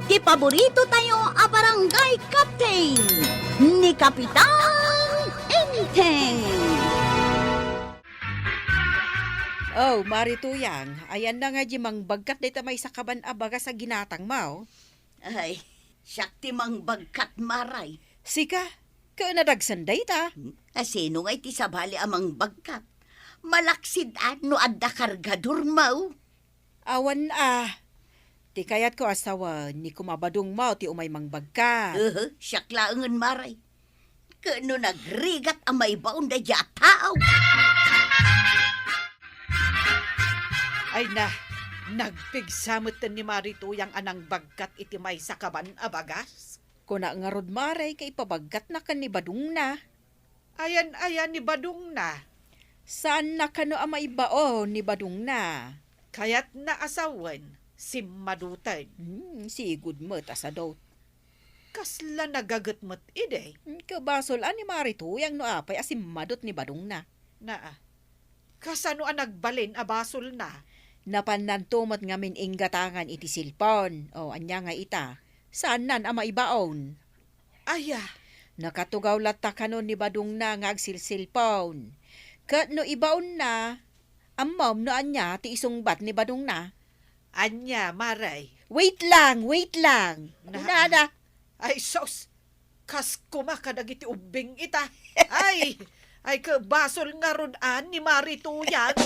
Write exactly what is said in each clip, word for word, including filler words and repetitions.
Ti paborito tayo a barangay captain, ni Kapitan Enteng. Oh, Mari Tuyang, ayanna nga di mangbagkat dayta maysa kaban a bagas a ginatangmo? Ay, siak ti mangbagkat, Maray. Sika? Ket nadagsen dayta? Hmm? A, sino ngay ti sabali a mangbagkat? Malaksid a no adda kargadormo. Awan a. Ti kayatko a sawen, ni koma badongmo ti umay mangbagkat. Uhu, siak laengen, Maray. Ket no nagrigat a maibaon daydiay a tao. Ay na, nagpigsa metten ni Mari Tuyang a nangbagkat iti maysa kaban a bagas. Kuna ngarud, Mari, nga ipabagkatna ken ni badongna. Ayan aya ni badongna? Saanna kano a maibaon ni badongna? Kayatna a sawen, simmaduten. Hmm, sigud met a sadut. Kasla nagaget met idi? Hmm, ket basol a ni Mari Tuyang no apay a simmadut ni badongna. Naa. Kasano a nagbalin a basolna? Napannanto met ngamin inggatangan iti cellphone. O, ania nga ita? Saannan a maibaon? Aya. Nakatugaw latta kanon ni badongna nga agsilsilpon. Ket no ibaonna, ammom no ania ti isungbat ni badongna? Ania, Mari? Wait lang, wait lang. Na- Kunana. Ay, sus! Kas koma kadagiti ubbing ita. Ay, ay, ket basol ngarud a ni Mari Tuyang.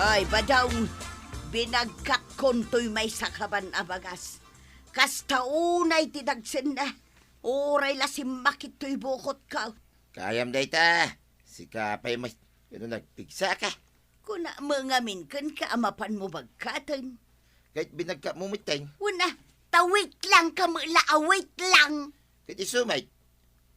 Ay, badong, binagkatkon toy maysa kaban a bagas. Kasta unay ti dagsenna, uray la simmakit toy bukotko. Kayam dayta, sika pay met, no nagpigsaka. Kunak met ngamin kenka a mapanmo bagkaten. Ket binagkatmo metten. Wen a, ta wait lang ka met la a wait lang. Ket isu met,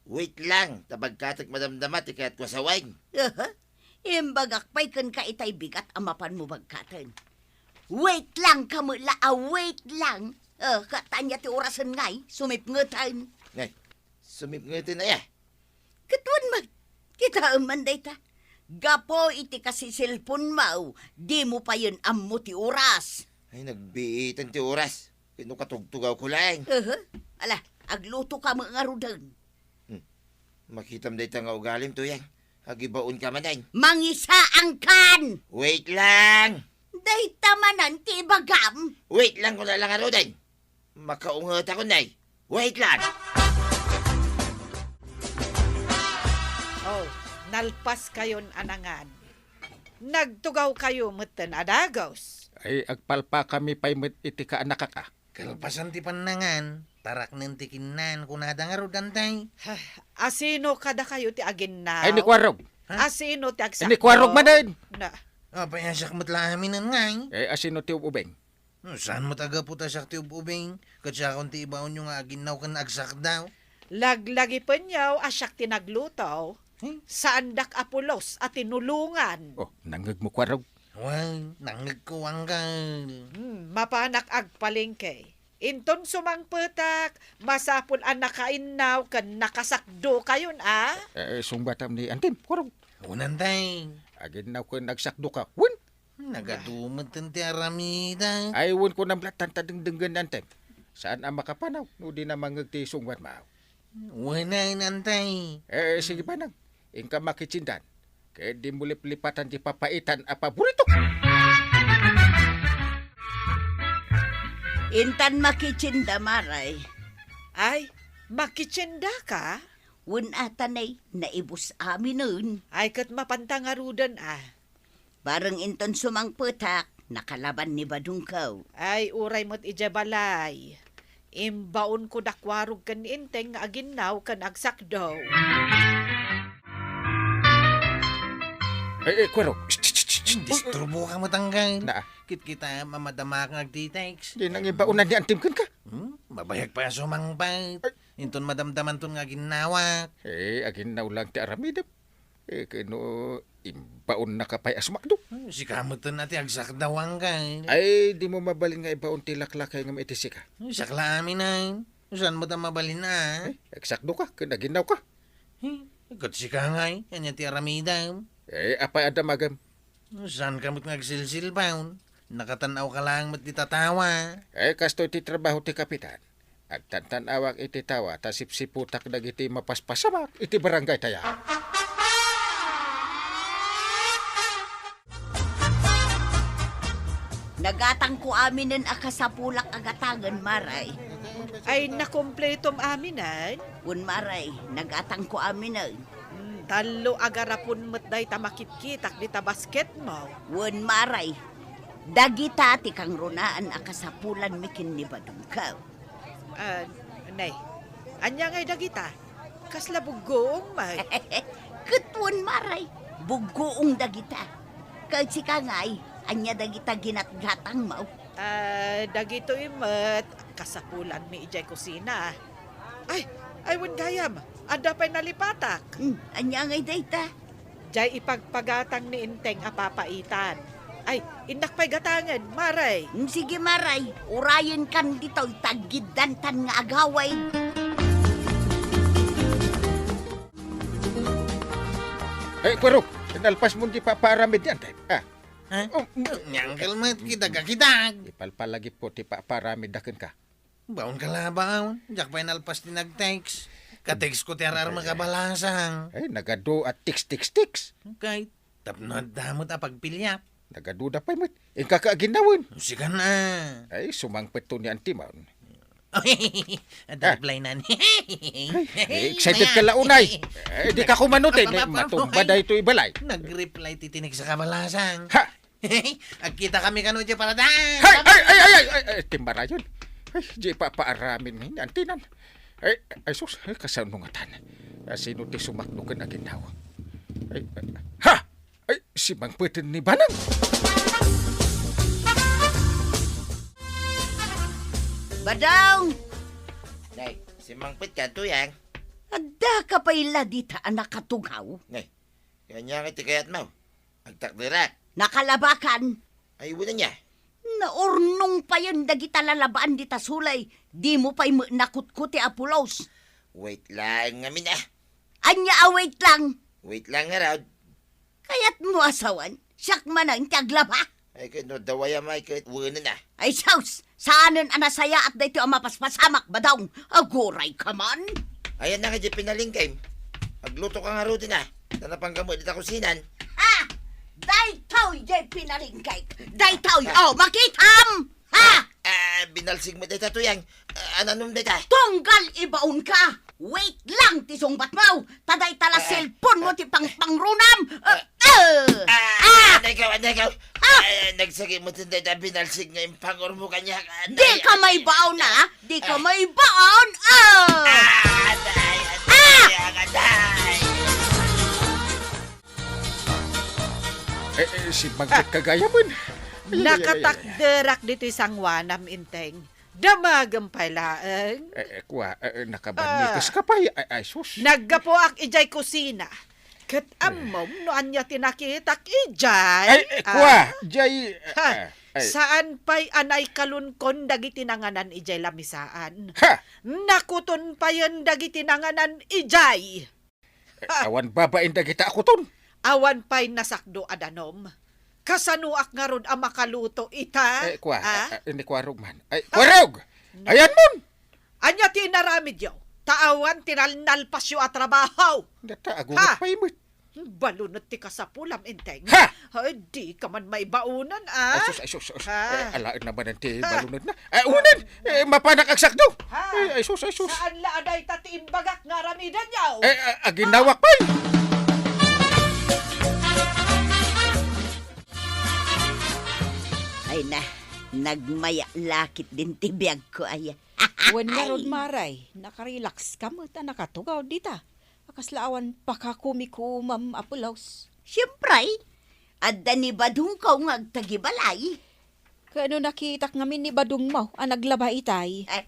wait lang, ta bagkatek madamdama ti kayatko a sawen. Aha. Imbagak pay kenka itay bigat a mapanmo bagkaten. Wait lang ka met la a wait lang. Eh, ket ania ti orasen ngay, sumipngeten. Ngay, sumipngeten aya? Ket wen met, kitaem man dayta. Gapu iti kasiselponmo, dimo payen ammo ti oras. Ay, nagbiiten ti oras. Ket no katugtugawko laeng. Aha. Ala, aglutoka met ngaruden. Hmm. Makitam dayta nga ugalim, Tuyang. Agibaonka manen. Mangisaangkan! Wait lang! Dayta manen ti ibagam. Wait lang, kuna la ngaruden. Makaungetakon, nay. Wait lang! Oh, nalpaskayon a nangan. Nagtugawkayo metten a dagus. Ay, agpalpakami pay met iti kaanakak a. Kalpasan ti pannangan, taraknen ti kinnan, kunada ngarud, Antay. Asino kadakayo ti aginnaw? Ay, ni Kuarog. Ha? Asino ti agsakdo? Ni Kuarog manen. Na. Apay a siak met la aminen ngay? Eh, asino ti ub-ubing? Hmm, saan met a gapu ta siak ti ub-ubing? Ket siakon ti ibaonyo nga aginnaw ken agsakdaw? Laglagipenyo a siak ti nagluto. Hmm? Saandak a pulos a tinulongan. Oh, nangngegmo, Kuarog? Wen, nangngegko, Angkel. Hmm, mapanak agpalengke. Inton sumangpetak, masapul a nakainnaw ken nakasakdokayon a. Eh, sungbatam ni Antim, Kuarog. Wen, Antay. Aginnaw ken agsakdoka. Wen? Nagadu metten ti aramidek. Ay, wen, kunam lattan ta dengdenggen, Antim. Saan a makapanaw no di na mangngeg ti sungbatmo? Wen, Antay. Eh, sige, Banang. Inka makitsindan. Ket dimo liplipatan ti papaitan a paborito. Intan makitsinda, Maray. Ay, makitsindaka? Wen a, ta nay, naibus aminen. Ay, ket mapanta ngaruden a. Bareng inton sumangpetak, nakalaban ni badongko. Ay, uray met idiay balay. Imbaonko da Kuarog ken ni Enteng nga aginnaw ken agsakdo. Eh, eh, Kuarog. Shh, shh, shh, shh. Disturboka met, Angkel. Naa. Kitkita, mamadamak nga agtitext. Di nang imbaonan ni Antim kenka. Hmm? Mabayag pay a sumangpet. Ay. Inton madamdamanton nga aginnawak. Eh, aginnaw lang ti aramidem. Eh, ken no imbaonnaka pay a sumakdo. Hmm, sika metten a ti agsakdaw, Angkel. Ay, dimo mabalin nga ibaon ti laklakay ngem iti sika. Hmm, siak la aminen. Saan met a mabalin a? Ay, agsakdoka ken aginnawka. Hmm, ket sika ngay, ania ti aramidem? Eh, apay a damagem? Saan ka met nga agsilsilbaw? Nakatan-aw ka laeng met dita tawa. Eh, kastoy ti trabaho ti kapitan. Agtantan-awak iti tawa ta sipsiputak dagiti mapaspasamak iti barangay taya. Nagatangko aminen a kasapulak a gatangen, Maray. Ay, nakumpletom aminen? Wen, Maray, nagatangko aminen. Hmm, tallo a garapon met dayta makitkitak dita basketmo. Wen, Maray, dagita ti kangrunaan a kasapulanmi ken ni Badongko. Ah, nay, ania ngay dagita? Kasla buggoong met? Ket wen, Maray, buggoong dagita. Ket sika ngay, ania dagita ginatgatangmo? Ah, dagitoy met, kasapulanmi idiay kusina. Ay, ay, wen gayam, adda pay nalipatak. Hmm, ania ngay dayta? Jay ipagpagatang ni Enteng a papaitan. Ay, innak pay gatangen, Maray. Mm, sige, Maray. Urayenkan ditoy, taggiddantan nga agawid. Eh, Kuero, nalpasmon ti papaaramid ni Enteng. Ah. Ha? Oh, mm. Ni Uncle met, kidag a kidag. Ipalpalagipko ti papaaramidda kenka. Baonka labaon, diak pay nalpas ti nag-text. Ka-textko ti ar-armek a balasang. Ay, nagadu a text, text, text. Kay, tapno adda met a pagpiliak. Nagaduda pay met. Inka ka aginnawen. Sika na. Ay, sumangpetto ni Auntie Mon. Adda Ah. reply nan. Ay, excited ka la unay. Eh, di ka kumano, te, Apa, apa, matumba apa, daytoy balay. Nag-reply ti tinext a kabalasang. Ha? Agkita kami kano diay paradaen. Hay! Ay, ay, ay, ay, ay, ay, timbarayon. Ay, di pa paaramin ni Auntie Nan. Ay, ay, sus, ay, kasano nga tan? Ah, sino ti sumakdo ken aginnaw? Ay, ay, ha! Ay, simangpeten ni Banang. Badong! Nay, simangpet ka, Tuyang. Adda ka pay la dita a nakatugaw? Nay, ania nga ti kayatmo? Agtakderak. Nakalabakan. Ay, wen ania? Naurnong payen dagita lalabaan dita sulay. Dimo pay met nakutkuti a pulos. Wait lang ngamin, ah. Ania a wait lang? Wait lang ngarud. Kayatmo a sawen, siak manen ti aglaba? Ay, ket no dawayam ay ket wenen, ah. Ay, sus! Saanen a nasayaat daytoy a mapaspasamak, Badong. Aguray ka man. Ayan na nga di pinalingkem. Agluto ka ngaruden, ah. Ta napanka met dita kusinan. Ha! Daytoy di pinalingkek. Daytoy, Ah. oh, makitam! Ha! Ah, binalsig met dayta, Tuyang. Ah, ananom dayta? Tunggal ibaon ka! Wait lang ti sungbatmo! Ta dayta la Ah. cellphone mo ti pangpangrunam! Ah. Ah! Ah! Ah! Anay ka, anay ka. Ah! Ah, nagsagi mo tinday da binalsig nga impangor mo kanya. Di ka maibaon, ah! Di ka Ah. maibaon! Ah! Ah! Anay, Ah! anay, anay. Eh, eh, si Bagtit Ah. kagayaman. Ay, ay, ay, ay, ay. Nakatakderak ditoy sanguanam, Enteng. Damagem pay laeng. Eh, eh, kua, eh, eh, nakabannikes Ah. ka pay. Ay, ay, sus. Naggapuak idiay kusina. Ket Eh. ammom no ania ti nakitak idiay? Ay, eh, Ah. kua, jay, Ha, eh, ay. saan pay a naikalunkon dagiti nanganan idiay lamisaan. Ha! Nakuton payen dagiti nanganan idiay. Eh, Ah. awan babain dagita a kuton. Awan pay nasakdo a danom. Kasanoak ngarud a makaluto ita? Eh, kua, Ah? eh, eh, ni Kuarog man. Ay, Ah. Kuarog! Na- Ayan mon! Ania ti inaramidyo? Ta awan ti nalnalpasyo a trabaho. Data, agunget Ha? pay met. Balunot ti kasapulam, Enteng. Ha? Ay, di ka man maibaonan, ah. Ay, sus, ay, sus, sus. Ha? Eh, alaen naman ti Ha? balunot na. Eh, unan! Eh, mapanak agsakdo! Ha? Eh, ay, sus, ay, sus. Saan la a dayta ti imbagak nga aramidenyo? Eh, a-, aginawak pay! Ay na, nagmaya lakit din ti biag ko, ay. Wen ngarud, Maray, nakarelax ka met a nakatugaw dita. A kasla awan pakakumikumam a pulos. Siempre, adda ni Badongko nga agtagibalay. Ket no nakitak ngamin ni Badongmo a naglaba itay? Eh,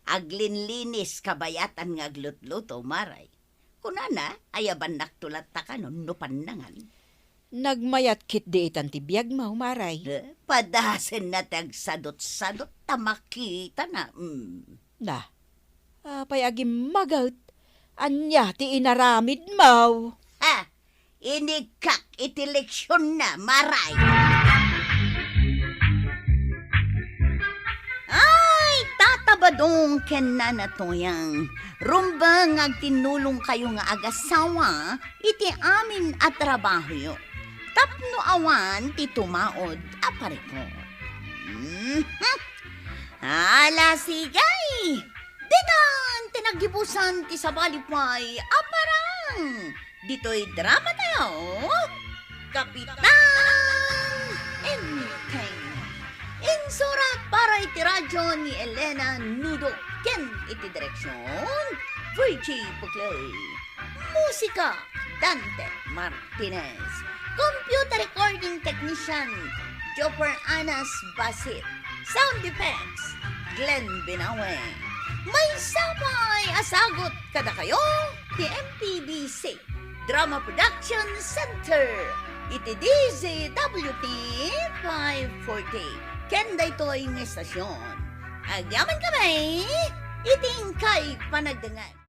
aglinlinis kabayatan nga aglutluto, Maray. Kunana, ayabannakto latta kanon no pannangan. Nagmayat ketdi itan ti biagmo, Maray. Eh, padasenna ti agsadutsadut ta makitana. Mm. Na, apay agimmaget? Ania ti inaramidmo? Ha? Inikkak iti leksionna, maray. Ay, Tata Badong ken Nana Toyang, rumbeng nga agtinnulongkayo nga agasawa iti amin a trabahoyo tapno awan ti tumaod a parikut. Mhm. Ala, sige! Ditan ti naggibusan ti sabali pay a parang ditoy drama tayo, Kapitan Enteng. Insurat para iti radyo ni Elena Nudo ken iti direksyon, Virgie Buclay. Musika, Dante Martinez. Computer recording technician, Jopper Anas Basit. Sound effects, Glenn Binawe. Maysa pay a sagut kadakayo ti M P B C Drama Production Center iti D Z W T five forty. Ken daytoy nga estasyon, agyamankami iti inkay panagdengngeg.